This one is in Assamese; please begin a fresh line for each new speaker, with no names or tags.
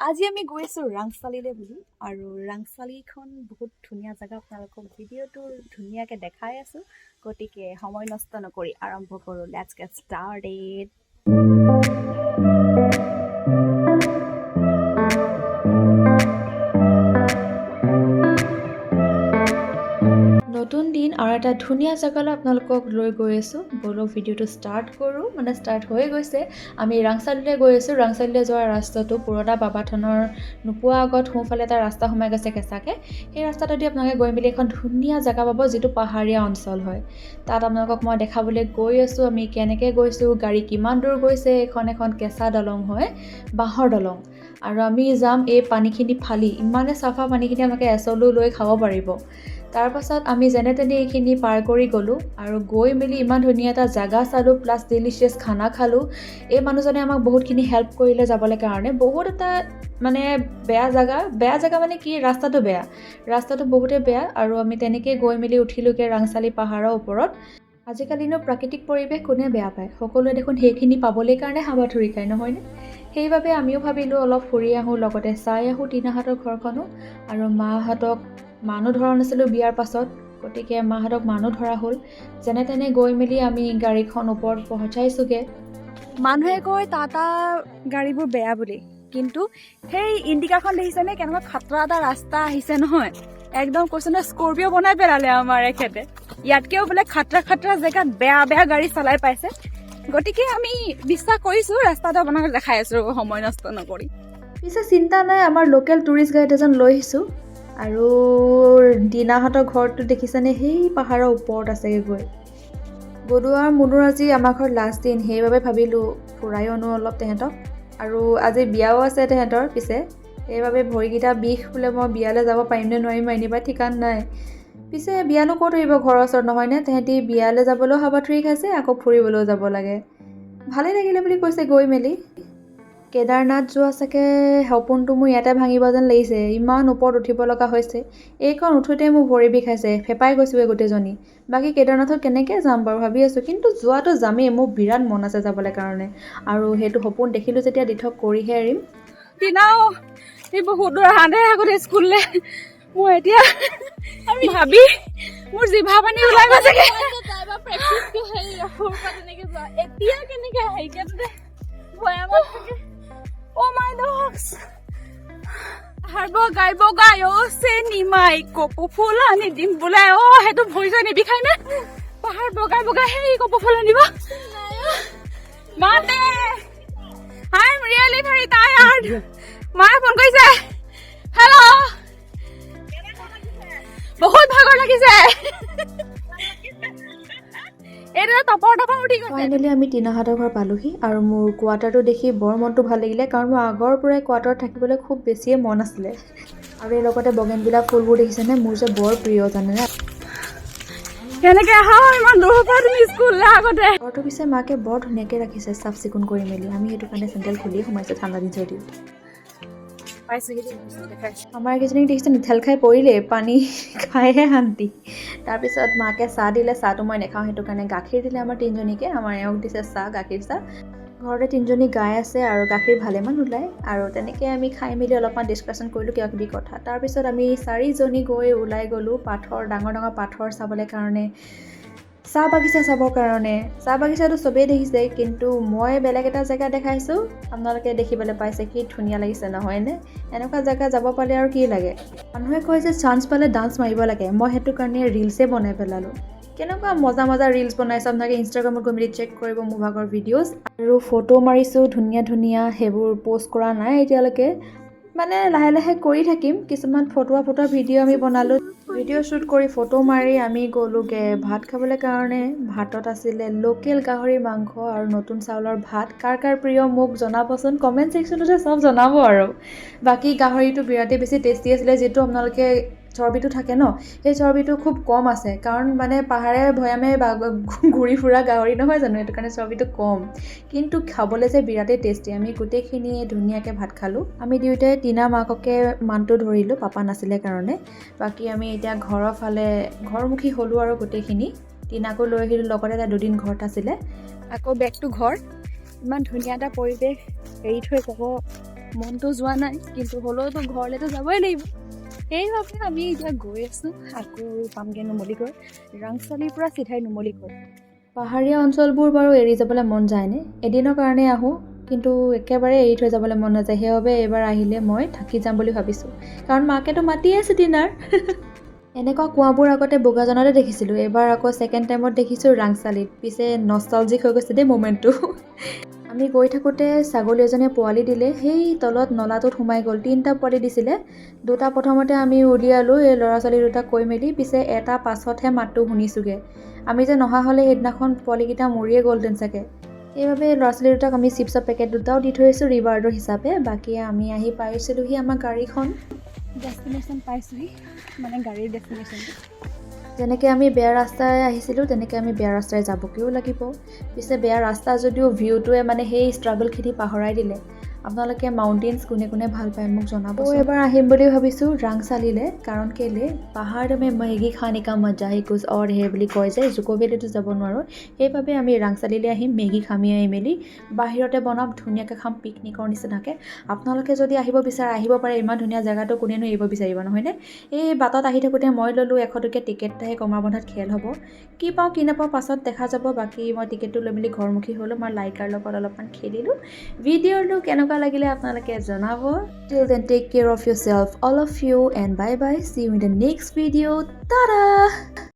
আজি আমি গৈ আছোঁ ৰাংচালিলৈ বুলি আৰু ৰাংচালিখন বহুত ধুনীয়া জেগা। আপোনালোকক ভিডিঅ'টো ধুনীয়াকৈ দেখাই আছোঁ, গতিকে সময় নষ্ট নকৰি আৰম্ভ কৰোঁ। Let's get started.
নতুন দিন আৰু এটা ধুনীয়া জেগালৈ আপোনালোকক লৈ গৈ আছোঁ। ব'লক, ভিডিঅ'টো ষ্টাৰ্ট কৰোঁ। মানে ষ্টাৰ্ট হৈ গৈছে। আমি ৰাংচালিলৈ গৈ আছোঁ। ৰাংচালিলৈ যোৱা ৰাস্তাটো পুৰণা বাবাথানৰ নোপোৱা আগত সোঁফালে এটা ৰাস্তা সোমাই গৈছে কেঁচাকৈ। সেই ৰাস্তাটোদি আপোনালোকে গৈ মেলি এখন ধুনীয়া জেগা পাব, যিটো পাহাৰীয়া অঞ্চল হয়। তাত আপোনালোকক মই দেখাবলৈ গৈ আছোঁ আমি কেনেকৈ গৈছোঁ, গাড়ী কিমান দূৰ গৈছে। এইখন এখন কেঁচা দলং হয়, বাঁহৰ দলং। আৰু আমি যাম এই পানীখিনি ফালি। ইমানে চাফা পানীখিনি, আপোনালোকে এচলু লৈ খাব পাৰিব। তাৰপাছত আমি যেনে তেনে এইখিনি পাৰ কৰি গ'লোঁ আৰু গৈ মেলি ইমান ধুনীয়া এটা জেগা চালোঁ, প্লাছ ডিলিচিয়াছ খানা খালোঁ। এই মানুহজনে আমাক বহুতখিনি হেল্প কৰিলে যাবলৈ কাৰণে। বহুত এটা মানে বেয়া জেগা, বেয়া জেগা মানে কি, ৰাস্তাটো বেয়া, ৰাস্তাটো বহুতেই বেয়া। আৰু আমি তেনেকেই গৈ মেলি উঠিলোগৈ ৰাংচালি পাহাৰৰ ওপৰত। আজিকালিনো প্ৰাকৃতিক পৰিৱেশ কোনে বেয়া পায়? সকলোৱে দেখোন সেইখিনি পাবলৈ কাৰণে হাবাথুৰি খায়, নহয়নে? সেইবাবে আমিও ভাবিলোঁ অলপ ফুৰি আহোঁ, লগতে চাই আহোঁ টিনাহঁতৰ ঘৰখনো। আৰু মাহঁতক মানুহ ধৰা নাছিলোঁ বিয়াৰ পাছত, গতিকে মাহঁতক মানুহ ধৰা হ'ল। যেনে তেনে গৈ মেলি আমি গাড়ীখন ওপৰত পহুচাইছোঁগৈ।
মানুহে কয় টাটা গাড়ীবোৰ বেয়া বুলি, কিন্তু সেই ইণ্ডিকাখন দেখিছেনে, কেনেকুৱা খাতৰা এটা ৰাস্তা আহিছে নহয়? একদম কৈছো নে, স্কৰপিঅ' বনাই পেলালে আমাৰ এখেতে। ইয়াতকেও বোলে খাতৰা খাতৰা জেগাত বেয়া বেয়া গাড়ী চলাই পাইছে। গতিকে আমি বিশ্বাস কৰিছো। ৰাস্তাটো আপোনাক দেখাই আছো, সময় নষ্ট নকৰি।
পিছে চিন্তা নাই, আমাৰ লোকেল টুৰিষ্ট গাইড এজন লৈ আহিছোঁ। আৰু দীনাহঁতৰ ঘৰটো দেখিছেনে? সেই পাহাৰৰ ওপৰত আছেগৈ গৈ। গদু আৰু মুনুৰ আজি আমাৰ ঘৰত লাষ্ট দিন, সেইবাবে ভাবিলোঁ ফুৰাই আনো অলপ তেহেঁতক। আৰু আজি বিয়াও আছে তেহেঁতৰ পিছে, সেইবাবে ভৰিকেইটা বিষ বোলে, মই বিয়ালৈ যাব পাৰিম নে নোৱাৰিম এনেবা ঠিকান নাই। পিছে বিয়ানো ক'ত এৰিব ঘৰৰ ওচৰত, নহয়নে? তেহেঁতি বিয়ালৈ যাবলৈও হাবাথুৰি খাইছে, আকৌ ফুৰিবলৈও যাব লাগে। ভালেই লাগিলে বুলি কৈছে গৈ মেলি। কেদাৰনাথ যোৱা চাগে সপোনটো মোৰ ইয়াতে ভাঙিব যেন লাগিছে। ইমান ওপৰত উঠিব লগা হৈছে। এইখন উঠোঁতে মোৰ ভৰি বিষাইছে, ফেপাই গৈছোঁগৈ গোটেইজনী। বাকী কেদাৰনাথত কেনেকৈ যাম বাৰু ভাবি আছোঁ, কিন্তু যোৱাটো যামেই। মোৰ বিৰাট মন আছে যাবলৈ কাৰণে আৰু সেইটো সপোন দেখিলোঁ যেতিয়া দিঠক কৰিহে এৰিম।
টিনাও, এই বহুত দূৰ আহা দেই আগতে স্কুললৈ। মই এতিয়া ভাবি মোৰ জিভা পানী ওলাই গৈছেগে।
এতিয়া কেনেকে আহে? এতিয়াতো ভৈয়ামত থাকে।
অ' মাই ডগছ! পাহাৰ বগাই বগাই অ' চেনিমাই কপৌ ফুল আনি দিম বোলে। অ' সেইটো ভৰি চৰি নিবিষাই নে? পাহাৰ বগাই বগাই সেই কপৌ ফুল আনিব মাতে। I am really very tired. মায়ে ফোন কৰিছে। হেল্ল', বহুত ভাগৰ লাগিছে। এইটো টপৰ টপৰ উঠি গৈছে।
ফাইনেলি আমি টিনাহঁতৰ ঘৰ পালোহি আৰু মোৰ কোৱাৰ্টাৰটো দেখি বৰ মনটো ভাল লাগিলে, কাৰণ মোৰ আগৰ পৰাই কোৱাৰ্টাৰত থাকিবলৈ খুব বেছিয়ে মন আছিলে। আৰু এই লগতে বগেনবিলাক ফুলবোৰ দেখিছেনে? মোৰ যে বৰ প্ৰিয়, জানেনে?
কেনেকে আহা ইমান দূৰৰ পৰা তুমি স্কুললৈ আগতে?
ঘৰটো পিছে মাকে বৰ ধুনীয়াকৈ ৰাখিছে, চাফ চিকুণ কৰি মেলি। আমি সেইটো কাৰণে চেণ্ডেল খুলিয়ে সোমাইছোঁ, ঠাণ্ডা দিন যদিও।
পাইছোহি দেই, দেখাইছোঁ।
আমাৰ কেইজনীক দেখিছে, ঠেল খাই পৰিলেই, পানী খাইহে শান্তি। তাৰপিছত মাকে চাহ দিলে। চাহটো মই নাখাওঁ, সেইটো কাৰণে গাখীৰ দিলে আমাৰ তিনিজনীকে। আমাৰ এওঁক দিছে চাহ, গাখীৰ চাহ। ঘৰতে তিনিজনী গাই আছে আৰু গাখীৰ ভালেমান ওলায়। আৰু তেনেকৈ আমি খাই মেলি অলপমান ডিছকাশ্যন কৰিলোঁ কিবা কিবি কথা। তাৰপিছত আমি চাৰিজনী গৈ ওলাই গ'লোঁ পাথৰ, ডাঙৰ ডাঙৰ পাথৰ চাবলৈ কাৰণে, চাহ বাগিচা চাবৰ কাৰণে। চাহ বাগিচাটো চবেই দেখিছে, কিন্তু মই বেলেগ এটা জেগা দেখাইছোঁ। আপোনালোকে দেখিবলৈ পাইছে, কি ধুনীয়া লাগিছে, নহয়নে? এনেকুৱা জেগা যাব পালে আৰু কি লাগে? মানুহে কয় যে চান্স পালে ডান্স মাৰিব লাগে। মই সেইটো কাৰণে ৰিলছে বনাই পেলালোঁ। কেনেকুৱা মজা মজা ৰিলছ বনাইছোঁ, আপোনালোকে ইনষ্টাগ্ৰামত গৈ মেলি চেক কৰিব মোৰ ভাগৰ ভিডিঅ'জ। আৰু ফটো মাৰিছোঁ ধুনীয়া ধুনীয়া, সেইবোৰ প'ষ্ট কৰা নাই এতিয়ালৈকে, মানে লাহে লাহে কৰি থাকিম। কিছুমান ফটোৱা ফটোৱা ভিডিঅ' আমি বনালোঁ। ভিডিঅ' শ্বুট কৰি, ফটো মাৰি আমি গ'লোগৈ ভাত খাবলৈ কাৰণে। ভাতত আছিলে লোকেল গাহৰি মাংস আৰু নতুন চাউলৰ ভাত। কাৰ কাৰ প্ৰিয় মোক জনাবচোন, কমেণ্ট ছেকশ্যনতে চব জনাব। আৰু বাকী গাহৰিটো বিৰাটেই বেছি টেষ্টি আছিলে। যিটো আপোনালোকে চৰ্বিটো থাকে ন, সেই চৰ্বিটো খুব কম আছে, কাৰণ মানে পাহাৰে ভৈয়ামে ঘূৰি ফুৰা গাহৰি নহয় জানো? সেইটো কাৰণে চৰ্বিটো কম, কিন্তু খাবলৈ যে বিৰাটেই টেষ্টি। আমি গোটেইখিনিয়ে ধুনীয়াকৈ ভাত খালোঁ। আমি দুয়োটাই টিনা মাককে মানটো ধৰিলোঁ, পাপা নাছিলে কাৰণে। বাকী আমি এতিয়া ঘৰৰ ফালে ঘৰমুখী হ'লোঁ আৰু গোটেইখিনি। টিনাকো লৈ আহিলোঁ লগতে, তাই দুদিন ঘৰত আছিলে।
আকৌ বেক টু ঘৰ। ইমান ধুনীয়া এটা পৰিৱেশ এৰি থৈ যাব। মনটো যোৱা নাই, কিন্তু হ'লেওতো ঘৰলৈতো যাবই লাগিব। সেইবাবে আমি এতিয়া গৈ আছোঁ। আকৌ পামগৈ নুমলীগড়, ৰাংচালিৰ পৰা চিধাই নুমলীগড়।
পাহাৰীয়া অঞ্চলবোৰ বাৰু এৰি যাবলৈ মন যায়নে? এদিনৰ কাৰণে আহোঁ, কিন্তু একেবাৰে এৰি থৈ যাবলৈ মন নাযায়। সেইবাবে এইবাৰ আহিলে মই থাকি যাম বুলি ভাবিছোঁ, কাৰণ মাকেতো মাতিয়ে আছে ডিনাৰ। এনেকুৱা কুঁৱাবোৰ আগতে বোকাজানতে দেখিছিলোঁ, এইবাৰ আকৌ ছেকেণ্ড টাইমত দেখিছোঁ ৰাংচালিত। পিছে নষ্টালজিক হৈ গৈছে দেই মমেণ্টটো। আমি গৈ থাকোঁতে ছাগলী এজনীয়ে পোৱালি দিলে। সেই তলত নলাটোত সোমাই গ'ল। তিনিটা পোৱালি দিছিলে। দুটা প্ৰথমতে আমি উলিয়ালোঁ এই ল'ৰা ছোৱালী দুটাক কৈ মেলি। পিছে এটা পাছতহে মাতটো শুনিছোঁগৈ। আমি যে নহা হ'লে সেইদিনাখন পোৱালিকেইটা মৰিয়ে গ'লহেঁতেন চাগে। সেইবাবে ল'ৰা ছোৱালী দুটাক আমি চিপছৰ পেকেট দুটাও দি থৈছোঁ ৰিৱাৰ্ডৰ হিচাপে। বাকী আমি আহি পাইছিলোঁহি আমাৰ গাড়ীখন।
ডেষ্টিনেশ্যন পাইছোঁহি, মানে গাড়ীৰ ডেষ্টিনেশ্যনটো।
যেনেকৈ আমি বেয়া ৰাস্তাৰে আহিছিলোঁ, তেনেকৈ আমি বেয়া ৰাস্তাৰে যাবগৈও লাগিব। পিছে বেয়া ৰাস্তা যদিও ভিউটোৱে মানে সেই ষ্ট্ৰাগলখিনি পাহৰাই দিলে। আপোনালোকে মাউণ্টেইনছ কোনে কোনে ভাল পায়, মোক জনাব। এবাৰ আহিম বুলি ভাবিছোঁ ৰাংচালিলে। কাৰণ কেলৈ, पहाड़ में मैगी खाने का मज़ा ही कुछ और है বুলি কয় যে, জুক' ভেলীতো যাব নোৱাৰোঁ। সেইবাবে আমি ৰাংচালিলৈ আহিম, মেগী খামি আহি মেলি বাহিৰতে বনাম, ধুনীয়াকৈ খাম পিকনিকৰ নিচিনাকৈ। আপোনালোকে যদি আহিব বিচাৰে, আহিব পাৰে। ইমান ধুনীয়া জেগাটো কোনেনো এৰিব বিচাৰিব, নহয়নে? এই বাটত আহি থাকোঁতে মই ল'লোঁ 100 টকীয়া টিকেট এটাহে। কমাৰবন্ধাত খেল হ'ব, কি পাওঁ কি নাপাওঁ পাছত দেখা যাব। বাকী মই টিকেটটো লৈ মেলি ঘৰমুখী হ'লোঁ। মই লাইকাৰ লগত অলপমান খেলিলোঁ। ভিডিঅ'টো কেনেকুৱা লাগিলে আপোনালোকে জনাব। Till then, take care of yourself, all of you, and bye bye. See you in the next video. Tata.